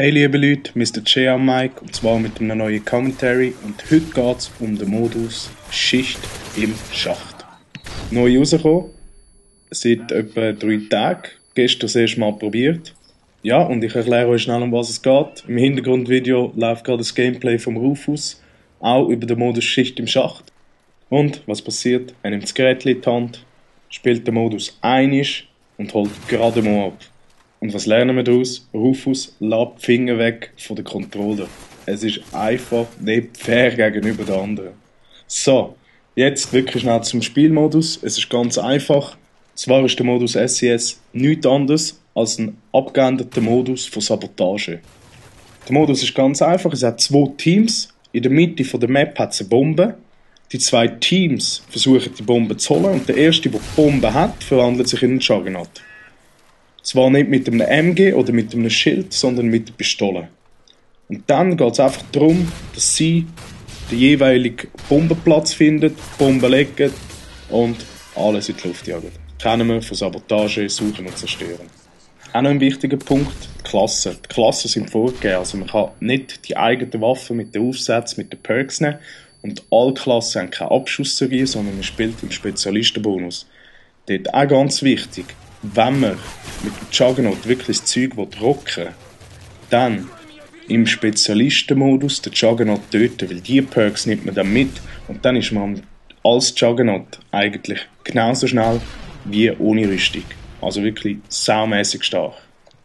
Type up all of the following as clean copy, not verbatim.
Hey liebe Leute, Mr. J am Mike und zwar mit einem neuen Commentary und heute geht es um den Modus Schicht im Schacht. Neu rausgekommen, seit etwa 3 Tagen, gestern das erste Mal probiert. Ja, und ich erkläre euch schnell, um was es geht. Im Hintergrundvideo läuft gerade das Gameplay vom Rufus, auch über den Modus Schicht im Schacht. Und was passiert? Er nimmt das Gerät in die Hand, spielt den Modus einisch und holt gerade mal ab. Und was lernen wir daraus? Rufus lässt die Finger weg von der Controller. Es ist einfach nicht fair gegenüber den anderen. So, jetzt wirklich schnell zum Spielmodus. Es ist ganz einfach. Zwar ist der Modus SCS nichts anderes als ein abgeänderter Modus von Sabotage. Der Modus ist ganz einfach. Es hat 2 Teams. In der Mitte der Map hat es eine Bombe. Die 2 Teams versuchen die Bombe zu holen und der erste, der die Bombe hat, verwandelt sich in einen Juggernaut. Zwar nicht mit einem MG oder mit einem Schild, sondern mit der Pistole. Und dann geht es einfach darum, dass sie den jeweiligen Bombenplatz finden, Bomben legen und alles in die Luft jagen. Kennen wir von Sabotage, Suchen und Zerstören. Auch noch ein wichtiger Punkt, die Klassen. Die Klassen sind vorgegeben, also man kann nicht die eigenen Waffen mit den Aufsätzen, mit den Perks nehmen. Und alle Klassen haben keine Abschussserie, sondern man spielt im Spezialistenbonus. Dort auch ganz wichtig, wenn man mit dem Juggernaut wirklich das Zeug rocken will, dann im Spezialistenmodus den Juggernaut töten, weil die Perks nimmt man dann mit und dann ist man als Juggernaut eigentlich genauso schnell wie ohne Rüstung. Also wirklich saumässig stark.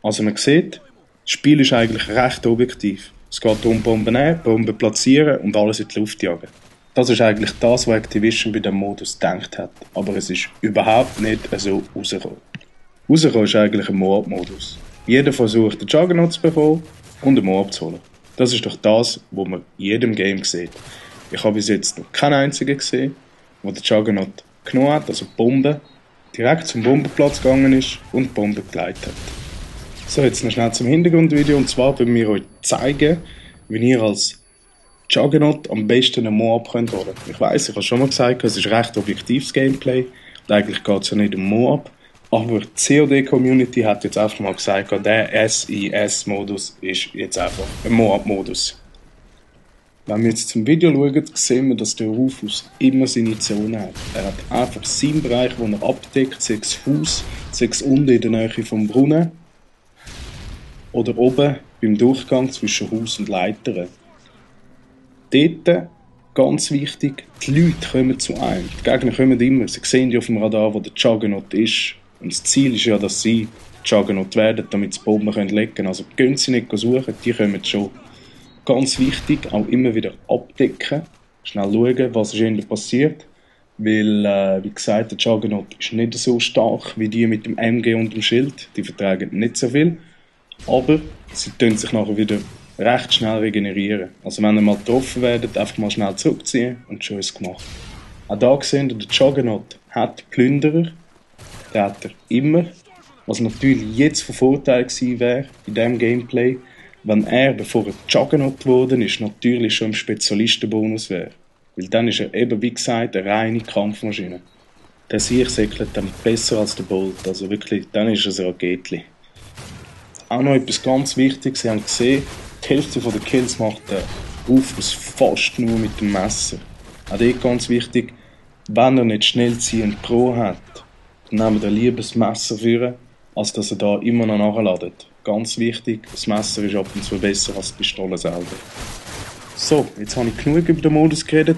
Also man sieht, das Spiel ist eigentlich recht objektiv. Es geht darum, Bomben nehmen, Bomben platzieren und alles in die Luft jagen. Das ist eigentlich das, was Activision bei dem Modus gedacht hat. Aber es ist überhaupt nicht so rausgekommen. Rausgekommen ist eigentlich ein Moab-Modus. Jeder versucht, den Juggernaut zu bekommen und den Moab zu holen. Das ist doch das, was man in jedem Game sieht. Ich habe bis jetzt noch keinen einzigen gesehen, der den Juggernaut genommen hat, also die Bombe, direkt zum Bombenplatz gegangen ist und die Bombe geleitet hat. So, jetzt noch schnell zum Hintergrundvideo. Und zwar wollen wir euch zeigen, wie ihr als Juggernaut am besten einen Moab holen könnt. Ich weiss, ich habe schon mal gesagt, es ist recht objektives Gameplay. Und eigentlich geht es ja nicht um Moab. Aber die COD-Community hat jetzt einfach mal gesagt, der SIS-Modus ist jetzt einfach ein Moab-Modus. Wenn wir jetzt zum Video schauen, sehen wir, dass der Rufus immer seine Zone hat. Er hat einfach seinen Bereich, den er abdeckt, 6 Haus, 6 unten in der Nähe vom Brunnen oder oben beim Durchgang zwischen Haus und Leitern. Dort, ganz wichtig, die Leute kommen zu einem. Die Gegner kommen immer. Sie sehen ja auf dem Radar, wo der Juggernaut ist. Und das Ziel ist ja, dass sie Juggernaut werden, damit sie Bomben legen können. Also gehen sie nicht suchen, die kommen schon. Ganz wichtig, auch immer wieder abdecken. Schnell schauen, was ist passiert. Weil, wie gesagt, der Juggernaut ist nicht so stark wie die mit dem MG und dem Schild. Die vertragen nicht so viel. Aber sie können sich nachher wieder recht schnell regenerieren. Also wenn ihr mal getroffen werdet, einfach mal schnell zurückziehen und schon ist es gemacht. Auch da gesehen, der Juggernaut hat Plünderer. Den hat er immer. Was natürlich jetzt von Vorteil gewesen wäre in diesem Gameplay, wenn er, bevor er Juggernaut geworden ist, natürlich schon im Spezialistenbonus wäre. Weil dann ist er eben, wie gesagt, eine reine Kampfmaschine. Der Sieg säckelt dann besser als der Bolt. Also wirklich, dann ist er ein Raketli. Auch noch etwas ganz Wichtiges, Sie haben gesehen, die Hälfte der Kills macht der Rufus fast nur mit dem Messer. Auch dort ganz wichtig, wenn er nicht schnell ziehend Pro hat, dann nehmt ihr lieber das Messer führen, als dass er da immer noch nachladet. Ganz wichtig, das Messer ist ab und zu besser als die Pistole selber. So, jetzt habe ich genug über den Modus geredet.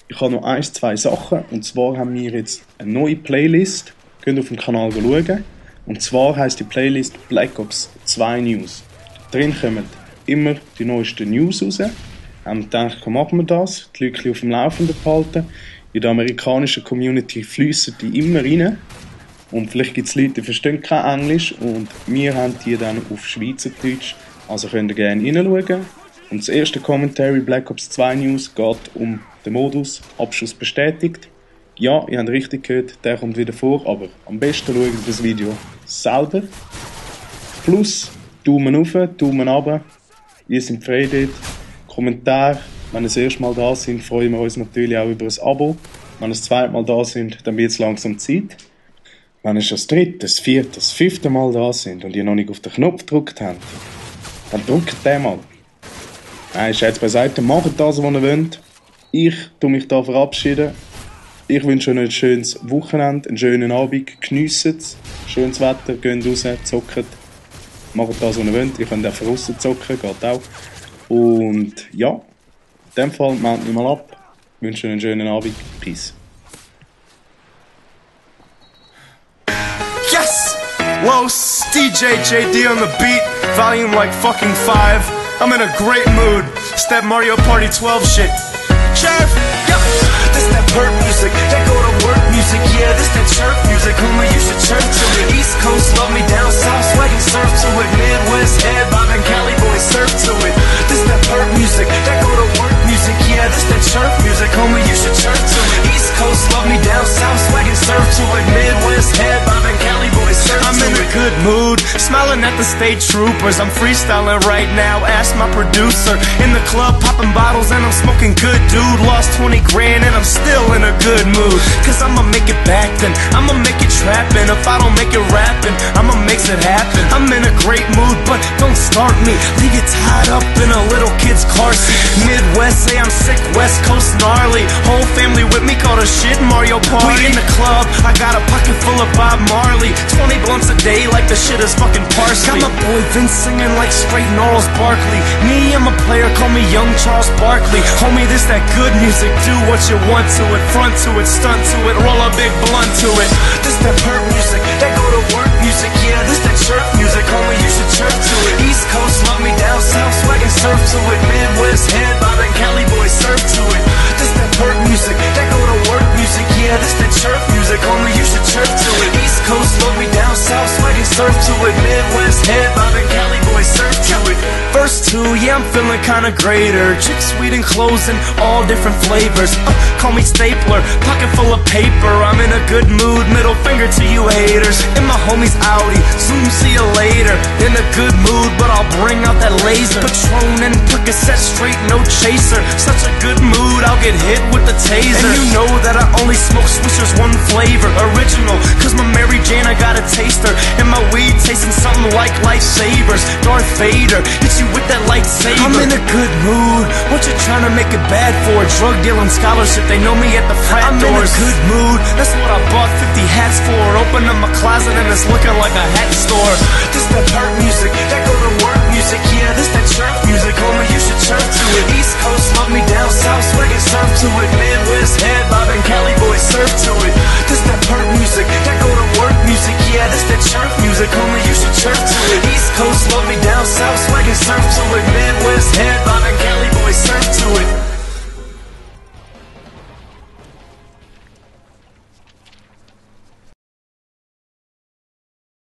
Ich habe noch 2 Sachen. Und zwar haben wir jetzt eine neue Playlist. Könnt ihr auf dem Kanal schauen. Und zwar heisst die Playlist Black Ops 2 News. Drin kommen immer die neuesten News raus. Haben gedacht, komm, machen wir das. Die Leute auf dem Laufenden behalten. In der amerikanischen Community fliessen die immer rein. Und vielleicht gibt es Leute, die verstehen kein Englisch. Und wir haben die dann auf Schweizerdeutsch. Also könnt ihr gerne reinschauen. Und das erste Commentary Black Ops 2 News geht um den Modus Abschuss bestätigt. Ja, ihr habt richtig gehört, der kommt wieder vor, aber am besten schaut ihr das Video selber. Plus Daumen hoch, Daumen runter. Ihr seid frei dort. Kommentar, wenn ihr das erste Mal da sind, freuen wir uns natürlich auch über ein Abo. Wenn ihr das zweite Mal da sind, dann wird es langsam Zeit. Wenn ihr schon das dritte, das vierte, das fünfte Mal da sind und ihr noch nicht auf den Knopf gedrückt habt, Dann drückt den mal. Nein, ist jetzt beiseite. Macht das, was ihr wollt. Ich tue mich hier verabschieden. Ich wünsche euch ein schönes Wochenende, einen schönen Abend. Geniessen es. Schönes Wetter, geht raus, zockt. Macht das, was ihr wollt. Ihr könnt einfach raus zocken, geht auch. Und ja, in dem Fall meldet mich mal ab. Ich wünsche euch einen schönen Abend. Peace. Yes! Los, DJ JD on the beat, volume like fucking 5. I'm in a great mood. It's that Mario Party 12 shit. Sheriff, yep. This that perk music, that go to work music, yeah, this that chirp music, homie, you should chirp to it. East Coast love me, down south, swaggin' surf to it. Midwest head bobbing, Cali boys surf to it. This that perk music, that go to work music, yeah, this that chirp music, homie, you should chirp to it. East Coast love me, down south, swaggin' surf to it. Midwest head bobbing, Cali boys surf to it. I'm in a good mood, smiling at the state troopers. I'm freestyling right now, ask my producer. In the club, popping bottles and I'm smoking good, dude. Lost 20 grand and I'm still in a good mood. Cause I'ma make it back then, I'ma make it trapping. If I don't make it rapping, I'ma make it happen. I'm in a great mood, but don't start me. Leave you tied up in a little kid's car seat. Midwest, say I'm sick, West Coast gnarly. Whole family with me, call the shit Mario Party. We in the club, I got a pocket full of Bob Marley. 20 blunts a day like the shit is fucking parsley. Got my boy Vince singing like straight Gnarls Barkley. Me, I'm a player, call me Young Charles Barkley. Homie, this that good music, do what you want to it. Front to it, stunt to it, roll a big blunt to it. This that perk music, that go to work music, yeah, this that chirp music, homie, you should chirp to it. East Coast love me, down south, swaggin' surf to it. Midwest head bobbing, Cali boys surf to it. This that perk music, that go to work music, yeah, this that chirp music, homie, you should chirp to it. East Coast love me, down south, swaggin' surf to it. Midwest head bobbing, Cali boys surf to it. Verse 2, yeah, I'm feeling kinda greater. Chicks sweet and clothes in all different flavors. Call me Stapler, pocket full of paper. I'm in a good mood, middle finger to you haters. And my homies Audi, Zoom, see you later. In a good mood, but I'll bring out that laser. Patron and Percocet straight, no chaser. Such a good mood, I'll get hit with the taser. And you know that I only smoke Swishers, one flavor, original. Cause my Mary Jane, I got a taster. And my weed tasting something like lifesavers. Darth Vader, hit you with that lightsaber. I'm in a good mood, what you trying to make it bad for? Drug dealing, scholarship, they know me at the frat doors. I'm in a good mood, that's what I bought 50 hats for. Open up my closet and it's looking like a hat store. This that perk music, that go to work music, yeah, this that chirp music, homie, you should chirp to it. East Coast love me, down south, swaggin' surf to it. Midwest head bobbing, Cali boys surf to it. This that perk music, that go to work music, yeah, this that chirp music, homie, you should chirp to it. East Coast love me, down south, swaggin' surf to it. Midwest head bobbing,